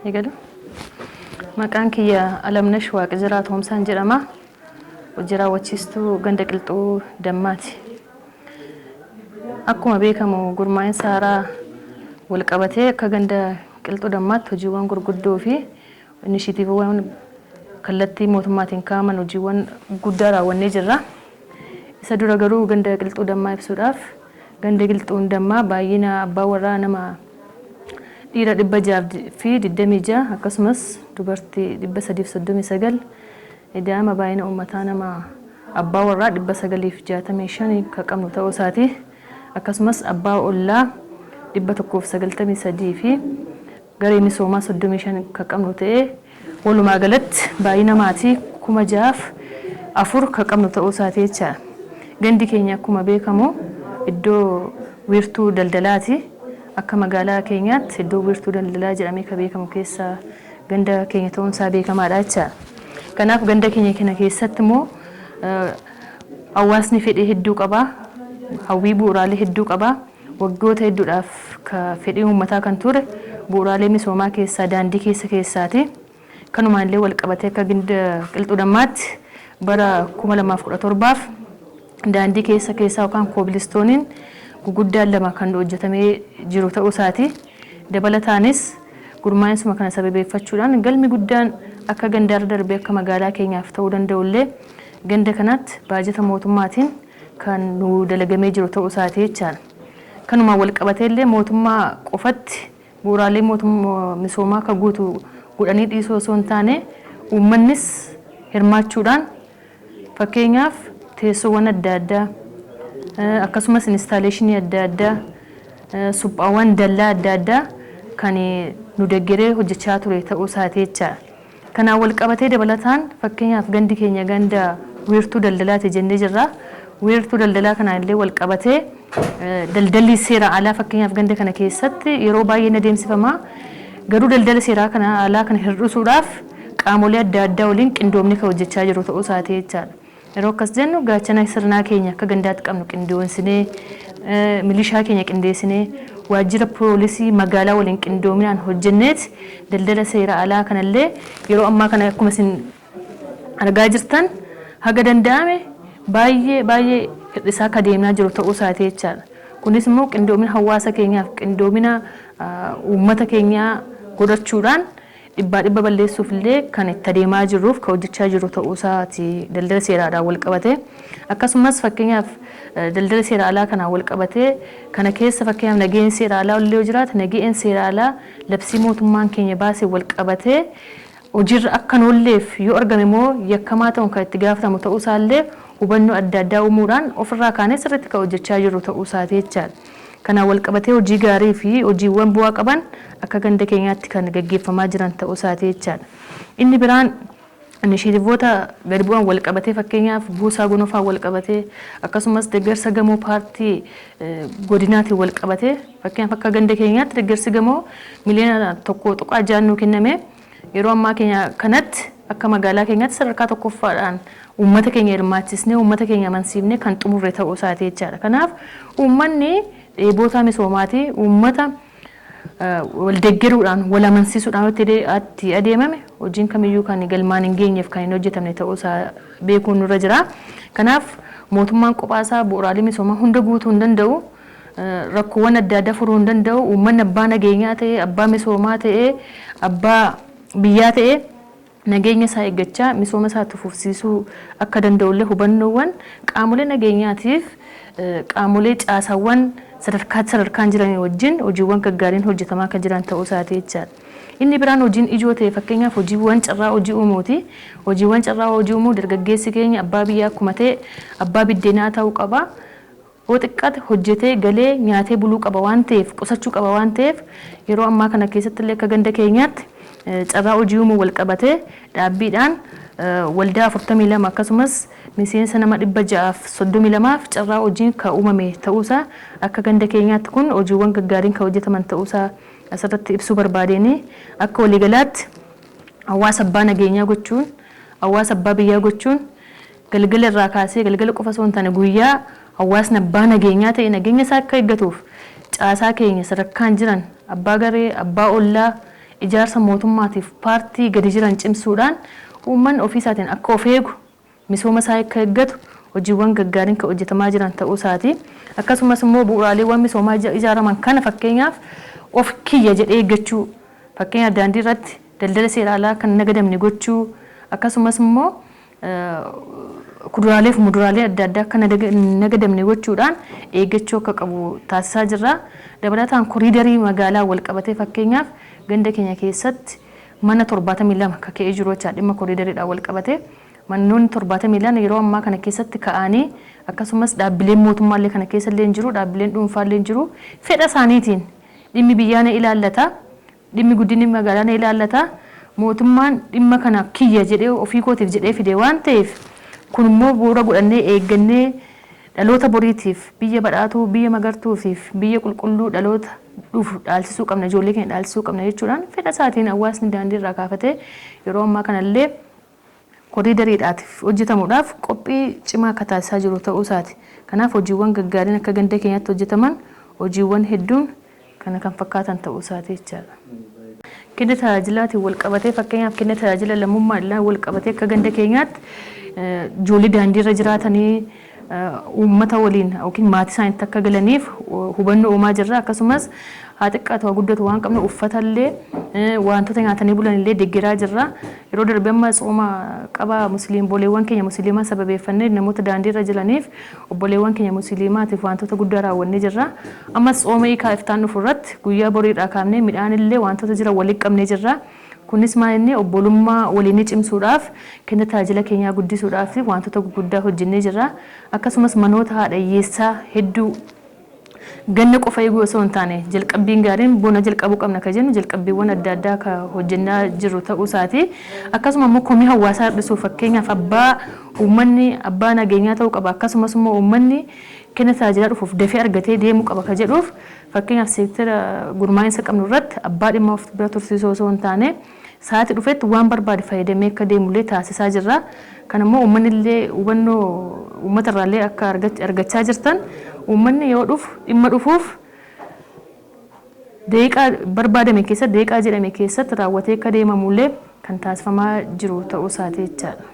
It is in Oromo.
Eegalu. Maqaan kiyya Alamnash Waaqjiraa Toomsaan jedhama. Hojii raawwachiistuu ganda Qilxuu Dammaati. Akkuma beekamu gurmaa'insa haaraa wal qabatee akka ganda Qilxuu Dammaatti hojiiwwan gurguddoo fi inishiitiiviiwwan kallattii mootummaatiin kaa'aman hojiiwwan guddaa raawwannee jirra. Isa dura garuu ganda Qilxuu Dammaa ibsuudhaaf, ganda Qilxuun Dammaa baay'ina abbaa warraa nama dhiira 626, akkasumas dubartii 339, ida'ama baay'ina uummataa nama abbaa warraa 965 kan qabnu ta'uu isaati. Akkasumas abbaa ollaa 193 fi garee misoomaa 35 kan qabnu ta'ee, walumaa galatti baay'ina maatii 6,004 kan qabnu ta'uu isaati jechaadha. Gandi keenya akkuma beekamu iddoo wiirtuu daldalaati. Akka magaalaa keenyaatti iddoo wiirtuu daldalaa jedhamee kan beekamu keessaa ganda keenya ta'uun isaa beekamaadha jechaadha. Kanaaf ganda keenya kana keessatti immoo hawaasni fedhii hedduu qaba. Hawwii bu'uuraalee hedduu qaba. Waggoota hedduudhaaf fedhii uummataa kan ture bu'uuraalee misoomaa keessaa daandii keessa keessaati. Kanumaan illee wal qabatee akka ganda Qilxuu Dammaatti bara 2017f daandii keessa keessaa yookaan koobilistooniin guguddaan lama kan hojjetamee jiru ta'uu isaati. Dabalataanis gurmaa'insuma kana sababeeffachuudhaan galmi guddaan akka gandaarra darbee akka magaalaa keenyaaf ta'uu danda'u illee ganda kanatti baajata mootummaatiin kan nu dalagamee jiru ta'uu isaati jechaadha. Kanumaan wal qabatee illee mootummaa qofatti bu'uuraalee misoomaa akka guutu godhanii dhiisuu osoo hin taane, uummannis hirmaachuudhaan, fakkeenyaaf teessoowwan adda addaa, akkasumas instaaleeshinii adda addaa, suphaawwan dallaa adda addaa kan nu deggeree hojjechaa ture ta'uu isaati jechaadha. Kanaan wal qabatee dabalataan fakkeenyaaf gandi keenya ganda wiirtuu daldalaati jennee jirra. Wiirtuu daldalaa kanaan illee wal qabatee daldalli seera alaa fakkeenyaaf ganda kana keessatti yeroo baay'ee ni adeemsifama. Garuu daldala seeraa kana alaa kana hir'isuudhaaf qaamolee adda addaa waliin qindoomni kan hojjechaa jiru ta'uu isaati jechaadha. Yeroo akkas jennu gaachana sirnaa keenya akka gandaatti qabnu qindoomsinee, milishaa keenya qindeessinee, waajjira poolisii magaalaa waliin qindoominaan hojjenneeti daldala seera alaa kanallee yeroo ammaa kana akkuma isin argaa jirtan haga danda'ame baay'ee baay'ee hir'isaa akka deemaa jiru ta'uu isaati jechaadha. Kunis immoo qindoomina hawaasa keenyaaf qindoomina uummata keenyaa godhachuudhaan dhibbaa dhibba balleessuuf illee kan itti adeemaa jirruuf kan hojjechaa jiru ta'uu isaati daldala seeraadhaan wal qabate. Akkasumas fakkeenyaaf daldala seera alaa kanaan wal qabatee kana keessa fakkeenyaaf nagaheen seera alaa illee yoo jiraate, nagaheen seera alaa labsii mootummaan keenya baase wal qabatee hojiirra akka hin oolleef yoo argame immoo yakkamaa ta'uun kan itti gaafatamu ta'uu isaallee hubannoo adda addaa uumuudhaan ofirraa kaanee sirriitti kan hojjechaa jirru ta'uu isaati jechaadha. Kanaan wal qabatee hojii gaarii fi hojiiwwan bu'aa qaban akka ganda keenyaatti kan gaggeeffamaa jiran ta'uu isaati jechaadha. Inni biraan inisheetivoota gadi bu'an wal qabatee, fakkeenyaaf buusaa gonofaa wal qabatee, akkasumas deeggarsa gamoo paartii godinaatiin wal qabatee, fakkeenyaaf akka ganda keenyaatti deeggarsi gamoo miliyoona 1.6 nuu kenname. Yeroo ammaa keenya kanatti akka magaalaa keenyaatti sadarkaa tokkoffaadhaan uummata keenya hirmaachisnee, uummata keenya amansiifnee kan xumurre ta'uu isaati jechaadha. Kanaaf uummanni dheebotaa misoomaati. Uummata wal deeggaruudhaan, wal amansiisuudhaan itti adeemame hojiin kamiyyuu kan galmaan hin geenyeef kan hin hojjetamne ta'uu isaa beekuun nurra jira. Kanaaf mootummaan kophaa isaa bu'uuraalee misoomaa hunda guutuu hin danda'u. Rakkoowwan adda addaa furuu hin danda'u. Uummanni abbaa nageenyaa ta'ee, abbaa misoomaa ta'ee, abbaa biyyaa ta'ee nageenya isaa eeggachaa misooma isaa itti fufsiisuu akka danda'ullee hubannoowwan qaamolee nageenyaatiif qaamolee caasaawwan sadarkaa sadarkaan jiran wajjin hojiiwwan gaggaariin hojjetamaa kan jiran ta'uu isaati jechaadha. Inni biraan hojiin ijoo ta'e fakkeenyaaf hojiiwwan carraa hojii uumuuti. Hojiiwwan carraa hojii uumuu, dargaggeessi keenya abbaa biyyaa akkuma ta'e abbaa biddeenaa ta'uu qaba. Yoo xiqqaate hojjetee galee nyaatee buluu qaba waan ta'eef, qusachuu qaba waan ta'eef, yeroo ammaa kana keessatti illee akka ganda keenyaatti carraa hojii uumuu wal qabatee dhaabbiidhaan waldaa 42 akkasumas miseensa nama 632f carraa hojiin kan uumame ta'uusaa, akka ganda keenyaatti kun hojiiwwan gaggaariin kan hojjetaman ta'uusaa asirratti ibsuu barbaadeenii. Akka waliigalaatti hawaasa abbaa nageenyaa gochuun, hawaasa abbaa biyyaa gochuun, galgala irraa kaasee, galgala qofa osoo hin taane guyyaa, hawaasni abbaa nageenyaa ta'e nageenya isaa akka eeggatuuf caasaa keenya sadarkaan jiran, abbaa garee, abbaa ollaa, ijaarsa mootummaatiif paartii gadi jiran cimsuudhaan uummanni ofiisaatiin akka of eegu, misooma isaa akka eeggatu hojiiwwan gaggaariin kan hojjetamaa jiran ta'uu isaati. Akkasumas immoo bu'uuraaleewwan misoomaa ijaaraman kana fakkeenyaaf of kiyya jedhee eeggachuu, fakkeenyaaf daandii irratti daldala seera alaa kan nagadamne gochuu, akkasumas immoo kuduraalee fi muduraalee adda addaa akka nagadamne gochuudhaan eeggachuu akka qabu taasisaa jirra. Dabalataan koriidarii magaalaa wal qabatee fakkeenyaaf ganda keenya keessatti mana 72 kan ka'ee jiru jecha dhimma koriidariidhaan wal qabatee manoonni 72 yeroo ammaa kana keessatti ka'anii, akkasumas dhaabbileen mootummaallee kana keessa illee jiru, dhaabbileen dhuunfaallee jiru, fedha isaaniitiin dhimmi biyyaa na ilaallata, dhimmi guddinni magaalaa na ilaallata, mootummaan dhimma kana kiyya jedhee ofii kootiif jedhee fide waan ta'eef kun immoo bu'uura godhannee eeggannee dhaloota boriitiif biyya badhaatuu, biyya magartuufiif biyya qulqulluu dhaloota dhufu dhaalchisuu qabna, ijoollee keenya dhaalchisuu qabna jechuudhaan fedha isaatiin hawaasni daandii irraa kaafatee yeroo ammaa kanallee koriidariidhaatiif hojjetamuudhaaf qophii cimaa akka taasisaa jiru ta'uu isaati. Kanaaf hojiiwwan gaggaariin akka ganda keenyaatti hojjetaman hojiiwwan hedduun kana kan fakkaatan ta'uu isaati jechaadha. Kenna tajaajilaatiin wal qabatee fakkeenyaaf kenna tajaajila lammummaadhaan wal qabatee akka ganda keenyaatti ijoollee daandiirra jiraatanii uummata waliin yookiin maatii isaaniitti akka galaniif hubannoo uumaa jirra. Akkasumas haa xiqqaatu haa guddatu waan qabnu uffatallee wantoota nyaatanii bulanillee deeggaraa jirra. Yeroo darbe amma tsooma qaba musliim obboleewwan keenya musliimaa sababeeffannee namoota daandiirra jiraniif obboleewwan keenya musliimaatiif wantoota guddaa raawwannee jirra. Ammas tsooma hiikaa iftaan dhufu irratti guyyaa boriidhaa kaafnee midhaanillee wantoota jiran walitti qabnee jirra. Kunis maal inni obbolummaa waliin cimsuudhaaf kenna tajaajila keenyaa guddisuudhaaf wantoota gurguddaa hojjennee jirra. Akkasumas manoota haadha hiyyeessaa hedduu ganna qofa eeguu osoo hin taane jalqabbiin gaariin bona jalqabuu qabna ka jennu jalqabbiiwwan adda addaa ka hojjennaa jirru ta'uu isaati. Akkasuma immoo komii hawaasaa hir'isuuf fakkeenyaaf abbaa uummanni abbaa nageenyaa ta'uu qaba, akkasumas immoo uummanni kenna tajaajilaa dhufuuf dafee argatee deemuu qaba ka jedhuuf fakkeenyaaf seektara gurmaa'insa qabnu irratti abbaa dhimma of bira tursiisuu osoo hin taane sa'aatii dhufetti waan barbaade fayyadamee akka deemullee taasisaa jirra. Kan immoo uummanni illee hubannoo uummata irraallee akka argachaa jirtan uummanni yoo dhufu dhimma dhufuuf daqiiqaa barbaadame keessatti daqiiqaa jedhame keessatti raawwatee akka deemamullee kan taasifamaa jiru ta'uu isaati jechaadha.